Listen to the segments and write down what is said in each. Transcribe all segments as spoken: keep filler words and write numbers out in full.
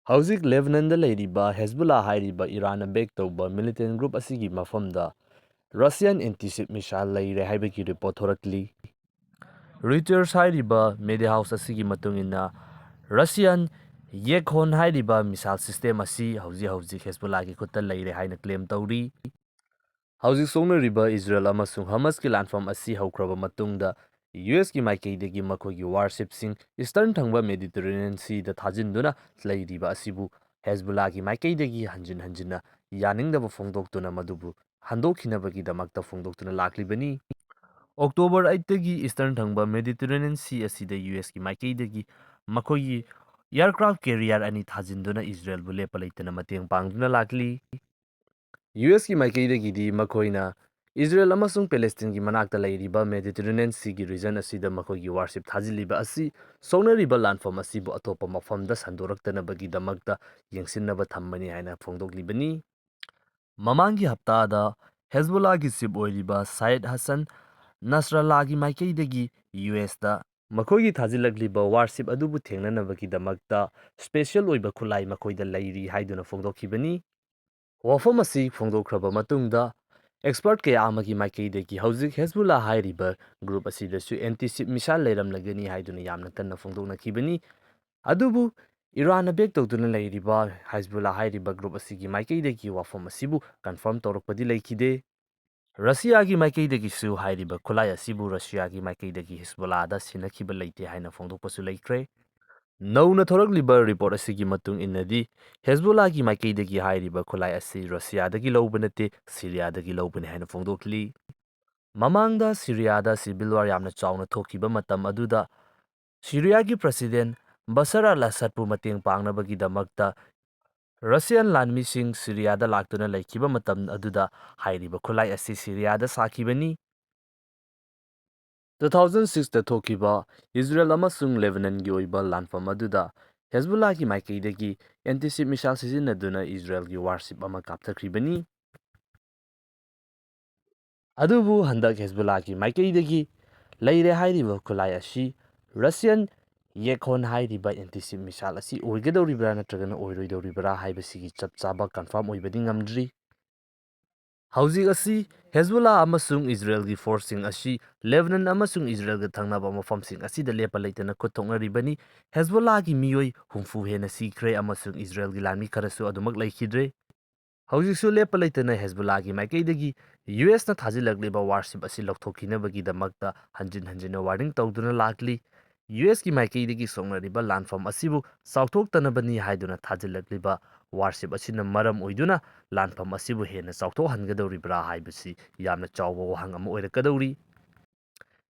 ꯍꯧꯖꯤꯛ ꯂꯦꯕꯅꯟꯗ ꯂꯩꯔꯤꯕ ꯍꯦꯖꯕꯨꯂꯥ ꯍꯥꯏꯔꯤꯕ ꯏꯔꯥꯟꯅ ꯕꯦꯛ ꯇꯧꯕ ꯃꯤꯂꯤꯇꯦꯟ ꯒ꯭ꯔꯨꯞ ꯑꯁꯤꯒꯤ ꯃꯐꯝꯗ ꯔꯁꯤꯌꯥꯟ ꯑꯦꯟꯇꯤꯁꯤꯞ ꯃꯤꯁꯥꯏꯜ ꯂꯩꯔꯦ ꯍꯥꯏꯕꯒꯤ ꯔꯤꯄꯣꯔꯠ ꯊꯣꯔꯛꯂꯤ꯫ ꯔꯣꯏꯇꯔꯁ ꯍꯥꯏꯔꯤꯕ ꯃꯦꯗꯤꯌꯥ ꯍꯥꯎꯁ ꯑꯁꯤꯒꯤ ꯃꯇꯨꯡ ꯏꯟꯅ, ꯔꯁꯤꯌꯥꯟ ꯌꯦꯛꯍꯣꯟ ꯍꯥꯏꯔꯤꯕ ꯃꯤꯁꯥꯏꯜ ꯁꯤꯁꯇꯦꯝ ꯑꯁꯤ ꯍꯧꯖꯤꯛ ꯍꯧꯖꯤꯛ ꯍꯦꯖꯕꯨꯂꯥꯒꯤ ꯈꯨꯠꯇ ꯂꯩꯔꯦ ꯍꯥꯏꯅ ꯀ꯭ꯂꯦꯝ ꯇꯧꯔꯤ꯫ ꯍꯧꯖꯤꯛ ꯁꯣꯛꯅꯔꯤꯕ ꯏꯖꯔꯦꯜ ꯑꯃꯁꯨꯡ ꯍꯃꯁꯀꯤ ꯂꯥꯟꯐꯝ ꯑꯁꯤ ꯍꯧꯈ꯭ꯔꯕ ꯃꯇꯨꯡꯗ, ꯌꯨ ꯑꯦꯁꯀꯤ ꯃꯥꯏꯀꯩꯗꯒꯤ ꯃꯈꯣꯏꯒꯤ ꯋꯥꯔꯁꯤꯞꯁꯤꯡ ꯏꯁꯇꯔꯟ ꯊꯪꯕ ꯃꯦꯗꯤꯇꯔꯦꯅꯤꯌꯟ ꯁꯤꯗ ꯊꯥꯖꯤꯟꯗꯨꯅ ꯂꯩꯔꯤꯕ ꯑꯁꯤꯕꯨ ꯍꯦꯖꯕꯨꯂꯥꯒꯤ ꯃꯥꯏꯀꯩꯗꯒꯤ ꯍꯟꯖꯤꯟ ꯍꯟꯖꯤꯟꯅ ꯌꯥꯅꯤꯡꯗꯕ ꯐꯣꯡꯗꯣꯛꯇꯨꯅ ꯃꯗꯨꯕꯨ ꯍꯟꯗꯣꯛꯈꯤꯅꯕꯒꯤꯗꯃꯛꯇ ꯐꯣꯡꯗꯣꯛꯇꯨꯅ ꯂꯥꯛꯂꯤꯕꯅꯤ꯫ ꯑꯣꯛꯇꯣꯕꯔ ꯑꯩꯠꯇꯒꯤ ꯏꯁꯇꯔꯟ ꯊꯪꯕ ꯃꯦꯗꯤꯇꯔꯦꯅꯤꯌꯟ ꯁꯤ ꯑꯁꯤꯗ ꯌꯨ ꯑꯦꯁꯀꯤ ꯃꯥꯏꯀꯩꯗꯒꯤ ꯃꯈꯣꯏꯒꯤ ꯑꯦꯌꯔꯀ꯭ꯔꯥꯐ ꯀꯦꯔꯤꯌꯔ ꯑꯅꯤ ꯊꯥꯖꯤꯟꯗꯨꯅ ꯏꯖꯔꯦꯜꯕꯨ ꯂꯦꯞꯄ ꯂꯩꯇꯅ ꯃꯇꯦꯡ ꯄꯥꯡꯗꯨꯅ ꯂꯥꯛꯂꯤ꯫ ꯌꯨ ꯑꯦꯁꯀꯤ ꯃꯥꯏꯀꯩꯗꯒꯤꯗꯤ ꯃꯈꯣꯏꯅ ꯏꯖꯔꯦꯜ ꯑꯃꯁꯨꯡ ꯄꯦꯂꯦꯁꯇꯤꯟꯒꯤ ꯃꯅꯥꯛꯇ ꯂꯩꯔꯤꯕ ꯃꯦꯗꯤꯇꯔꯦꯅꯤꯌꯟ ꯁꯤꯒꯤ ꯔꯤꯖꯟ ꯑꯁꯤꯗ ꯃꯈꯣꯏꯒꯤ ꯋꯥꯔꯁꯤꯞ ꯊꯥꯖꯤꯜꯂꯤꯕ ꯑꯁꯤ ꯁꯣꯛꯅꯔꯤꯕ ꯂꯥꯟꯐꯝ ꯑꯁꯤꯕꯨ ꯑꯇꯣꯞꯄ ꯃꯐꯝꯗ ꯁꯟꯗꯣꯔꯛꯇꯅꯕꯒꯤꯗꯃꯛꯇ ꯌꯦꯡꯁꯤꯟꯅꯕ ꯊꯝꯕꯅꯤ ꯍꯥꯏꯅ ꯐꯣꯡꯗꯣꯛꯂꯤꯕꯅꯤ꯫ ꯃꯃꯥꯡꯒꯤ ꯍꯞꯇꯥꯗ ꯍꯦꯖꯕꯨꯂꯥꯒꯤ ꯆꯤꯞ ꯑꯣꯏꯔꯤꯕ ꯁꯥꯏꯗ ꯍꯁꯟ ꯅꯁꯔꯥꯂꯥꯒꯤ ꯃꯥꯏꯀꯩꯗꯒꯤ ꯌꯨ ꯑꯦꯁꯇ ꯃꯈꯣꯏꯒꯤ ꯊꯥꯖꯤꯜꯂꯛꯂꯤꯕ ꯋꯥꯔꯁꯤꯞ ꯑꯗꯨꯕꯨ ꯊꯦꯡꯅꯅꯕꯒꯤꯗꯃꯛꯇ ꯁ꯭ꯄꯦꯁꯤꯌꯦꯜ ꯑꯣꯏꯕ ꯈꯨꯠꯂꯥꯏ ꯃꯈꯣꯏꯗ ꯂꯩꯔꯤ ꯍꯥꯏꯗꯨꯅ ꯐꯣꯡꯗꯣꯛꯈꯤꯕꯅꯤ꯫ ꯋꯥꯐꯝ ꯑꯁꯤ ꯐꯣꯡꯗꯣꯛꯈ꯭ꯔꯕ ꯃꯇꯨꯡꯗ, ꯑꯦꯛꯁꯄꯔꯠ ꯀꯌꯥ ꯑꯃꯒꯤ ꯃꯥꯏꯀꯩꯗꯒꯤ ꯍꯧꯖꯤꯛ ꯍꯦꯖꯕꯨꯂꯥ ꯍꯥꯏꯔꯤꯕ ꯒ꯭ꯔꯨꯞ ꯑꯁꯤꯗꯁꯨ ꯑꯦꯟꯇꯤꯁꯤꯞ ꯃꯤꯁꯥꯏꯜ ꯂꯩꯔꯝꯂꯒꯅꯤ ꯍꯥꯏꯗꯨꯅ ꯌꯥꯝꯅ ꯀꯟꯅ ꯐꯣꯡꯗꯣꯛꯅꯈꯤꯕꯅꯤ꯫ ꯑꯗꯨꯕꯨ ꯏꯔꯥꯟꯅ ꯕꯦꯛ ꯇꯧꯗꯨꯅ ꯂꯩꯔꯤꯕ ꯍꯦꯖꯕꯨꯂꯥ ꯍꯥꯏꯔꯤꯕ ꯒ꯭ꯔꯨꯞ ꯑꯁꯤꯒꯤ ꯃꯥꯏꯀꯩꯗꯒꯤ ꯋꯥꯐꯝ ꯑꯁꯤꯕꯨ ꯀꯟꯐꯥꯔꯝ ꯇꯧꯔꯛꯄꯗꯤ ꯂꯩꯈꯤꯗꯦ꯫ ꯔꯁꯤꯌꯥꯒꯤ ꯃꯥꯏꯀꯩꯗꯒꯤꯁꯨ ꯍꯥꯏꯔꯤꯕ ꯈꯨꯠꯂꯥꯏ ꯑꯁꯤꯕꯨ ꯔꯁꯤꯌꯥꯒꯤ ꯃꯥꯏꯀꯩꯗꯒꯤ ꯍꯤꯖꯕꯨꯂꯥꯗ ꯁꯤꯟꯅꯈꯤꯕ ꯂꯩꯇꯦ ꯍꯥꯏꯅ ꯐꯣꯡꯗꯣꯛꯄꯁꯨ ꯂꯩꯈ꯭ꯔꯦ꯫ ꯅꯧꯅ ꯊꯣꯔꯛꯂꯤꯕ ꯔꯤꯄꯣꯔꯠ ꯑꯁꯤꯒꯤ ꯃꯇꯨꯡ ꯏꯟꯅꯗꯤ, ꯍꯦꯖꯕꯨꯂꯥꯒꯤ ꯃꯥꯏꯀꯩꯗꯒꯤ ꯍꯥꯏꯔꯤꯕ ꯈꯨꯠꯂꯥꯏ ꯑꯁꯤ ꯔꯁꯤꯌꯥꯗꯒꯤ ꯂꯧꯕ ꯅꯠꯇꯦ, ꯁꯤꯔꯤꯌꯥꯗꯒꯤ ꯂꯧꯕꯅꯤ ꯍꯥꯏꯅ ꯐꯣꯡꯗꯣꯛꯂꯤ꯫ ꯃꯃꯥꯡꯗ ꯁꯤꯔꯤꯌꯥꯗ ꯁꯤꯚꯤꯜ ꯋꯥꯔ ꯌꯥꯝꯅ ꯆꯥꯎꯅ ꯊꯣꯛꯈꯤꯕ ꯃꯇꯝ ꯑꯗꯨꯗ, ꯁꯤꯔꯤꯌꯥꯒꯤ ꯄ꯭ꯔꯁꯤꯗꯦꯟ ꯕꯁꯔ ꯑꯜ ꯑꯁꯗꯄꯨ ꯃꯇꯦꯡ ꯄꯥꯡꯅꯕꯒꯤꯗꯃꯛꯇ ꯔꯁꯤꯌꯥꯟ ꯂꯥꯟꯃꯤꯁꯤꯡ ꯁꯤꯔꯤꯌꯥꯗ ꯂꯥꯛꯇꯨꯅ ꯂꯩꯈꯤꯕ ꯃꯇꯝ ꯑꯗꯨꯗ ꯍꯥꯏꯔꯤꯕ ꯈꯨꯠꯂꯥꯏ ꯑꯁꯤ ꯁꯤꯔꯤꯌꯥꯗ ꯁꯥꯈꯤꯕꯅꯤ꯫ ꯇꯨ ꯊꯥꯎꯖꯟ ꯁꯤꯛꯁꯇ ꯊꯣꯛꯈꯤꯕ ꯏꯖꯔꯦꯜ ꯑꯃꯁꯨꯡ ꯂꯦꯕꯅꯟꯒꯤ ꯑꯣꯏꯕ ꯂꯥꯟꯐꯝ ꯑꯗꯨꯗ ꯍꯦꯖꯕꯨꯂꯥꯒꯤ ꯃꯥꯏꯀꯩꯗꯒꯤ ꯑꯦꯟꯇꯤꯁꯤꯞ ꯃꯤꯁꯥꯏꯜ ꯁꯤꯖꯤꯟꯅꯗꯨꯅ ꯏꯖꯔꯦꯜꯒꯤ ꯋꯥꯔꯁꯤꯞ ꯑꯃ ꯀꯥꯞꯊꯈ꯭ꯔꯤꯕꯅꯤ꯫ ꯑꯗꯨꯕꯨ ꯍꯟꯗꯛ ꯍꯦꯖꯕꯨꯂꯥꯒꯤ ꯃꯥꯏꯀꯩꯗꯒꯤ ꯂꯩꯔꯦ ꯍꯥꯏꯔꯤꯕ ꯈꯨꯠꯂꯥꯏ ꯑꯁꯤ ꯔꯁꯤꯌꯥꯟ ꯌꯦꯈꯣꯟ ꯍꯥꯏꯔꯤꯕ ꯑꯦꯟꯇꯤꯁꯤꯞ ꯃꯤꯁꯥꯏꯜ ꯑꯁꯤ ꯑꯣꯏꯒꯗꯧꯔꯤꯕ꯭ꯔꯥ ꯅꯠꯇ꯭ꯔꯒꯅ ꯑꯣꯏꯔꯣꯏꯗꯧꯔꯤꯕ꯭ꯔꯥ ꯍꯥꯏꯕꯁꯤꯒꯤ ꯆꯞ ꯆꯥꯕ ꯀꯟꯐꯥꯔꯝ ꯑꯣꯏꯕꯗꯤ ꯉꯝꯗ꯭ꯔꯤ꯫ ꯍꯧꯖꯤꯛ ꯑꯁꯤ ꯍꯦꯖꯕꯨꯜꯂꯥ ꯑꯃꯁꯨꯡ ꯏꯖꯔꯦꯜꯒꯤ ꯐꯣꯔꯁꯁꯤꯡ ꯑꯁꯤ ꯂꯦꯕꯅꯟ ꯑꯃꯁꯨꯡ ꯏꯖꯔꯦꯜꯒ ꯊꯪꯅꯕ ꯃꯐꯝꯁꯤꯡ ꯑꯁꯤꯗ ꯂꯦꯞꯄ ꯂꯩꯇꯅ ꯈꯨꯠ ꯊꯣꯛꯅꯔꯤꯕꯅꯤ꯫ ꯍꯦꯖꯕꯨꯜꯂꯥꯒꯤ ꯃꯤꯑꯣꯏ ꯍꯨꯝꯐꯨ ꯍꯦꯟꯅ ꯁꯤꯈ꯭ꯔꯦ ꯑꯃꯁꯨꯡ ꯏꯖꯔꯦꯜꯒꯤ ꯂꯥꯟꯃꯤ ꯈꯔꯁꯨ ꯑꯗꯨꯃꯛ ꯂꯩꯈꯤꯗ꯭ꯔꯦ꯫ ꯍꯧꯖꯤꯛꯁꯨ ꯂꯦꯞꯄ ꯂꯩꯇꯅ ꯍꯦꯖꯕꯨꯜꯂꯥꯒꯤ ꯃꯥꯏꯀꯩꯗꯒꯤ ꯌꯨ ꯑꯦꯁꯅ ꯊꯥꯖꯤꯜꯂꯛꯂꯤꯕ ꯋꯥꯔꯁꯤꯞ ꯑꯁꯤ ꯂꯧꯊꯣꯛꯈꯤꯅꯕꯒꯤꯗꯃꯛꯇ ꯍꯟꯖꯤꯟ ꯍꯟꯖꯤꯟꯅ ꯋꯥꯔꯅꯤꯡ ꯇꯧꯗꯨꯅ ꯂꯥꯛꯂꯤ꯫ ꯌꯨ ꯑꯦꯁꯀꯤ ꯃꯥꯏꯀꯩꯗꯒꯤ ꯁꯣꯛꯅꯔꯤꯕ ꯂꯥꯟꯐꯝ ꯑꯁꯤꯕꯨ ꯆꯥꯎꯊꯣꯛꯇꯅꯕꯅꯤ ꯍꯥꯏꯗꯨꯅ ꯊꯥꯖꯤꯜꯂꯛꯂꯤꯕ ꯋꯥꯔꯁꯤꯞ ꯑꯁꯤꯅ ꯃꯔꯝ ꯑꯣꯏꯗꯨꯅ ꯂꯥꯟꯐꯝ ꯑꯁꯤꯕꯨ ꯍꯦꯟꯅ ꯆꯥꯎꯊꯣꯛꯍꯟꯒꯗꯧꯔꯤꯕ꯭ꯔꯥ ꯍꯥꯏꯕꯁꯤ ꯌꯥꯝꯅ ꯆꯥꯎꯕ ꯋꯥꯍꯪ ꯑꯃ ꯑꯣꯏꯔꯛꯀꯗꯧꯔꯤ꯫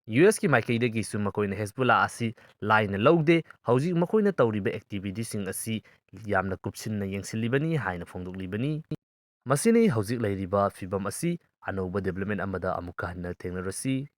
ꯌꯨ ꯑꯦꯁꯀꯤ ꯃꯥꯏꯀꯩꯗꯒꯤꯁꯨ ꯃꯈꯣꯏꯅ ꯍꯦꯖꯕꯨꯜꯂꯥ ꯑꯁꯤ ꯂꯥꯏꯅ ꯂꯧꯗꯦ꯫ ꯍꯧꯖꯤꯛ ꯃꯈꯣꯏꯅ ꯇꯧꯔꯤꯕ ꯑꯦꯛꯇꯤꯚꯤꯇꯤꯁꯤꯡ ꯑꯁꯤ ꯌꯥꯝꯅ ꯀꯨꯞꯁꯤꯟꯅ ꯌꯦꯡꯁꯤꯜꯂꯤꯕꯅꯤ ꯍꯥꯏꯅ ꯐꯣꯡꯗꯣꯛꯂꯤꯕꯅꯤ꯫ ꯃꯁꯤꯅꯤ ꯍꯧꯖꯤꯛ ꯂꯩꯔꯤꯕ ꯐꯤꯕꯝ ꯑꯁꯤ꯫ ꯑꯅꯧꯕ ꯗꯤꯕꯦꯂꯞꯃꯦꯟ ꯑꯃꯗ ꯑꯃꯨꯛꯀ ꯍꯟꯅ ꯊꯦꯡꯅꯔꯁꯤ꯫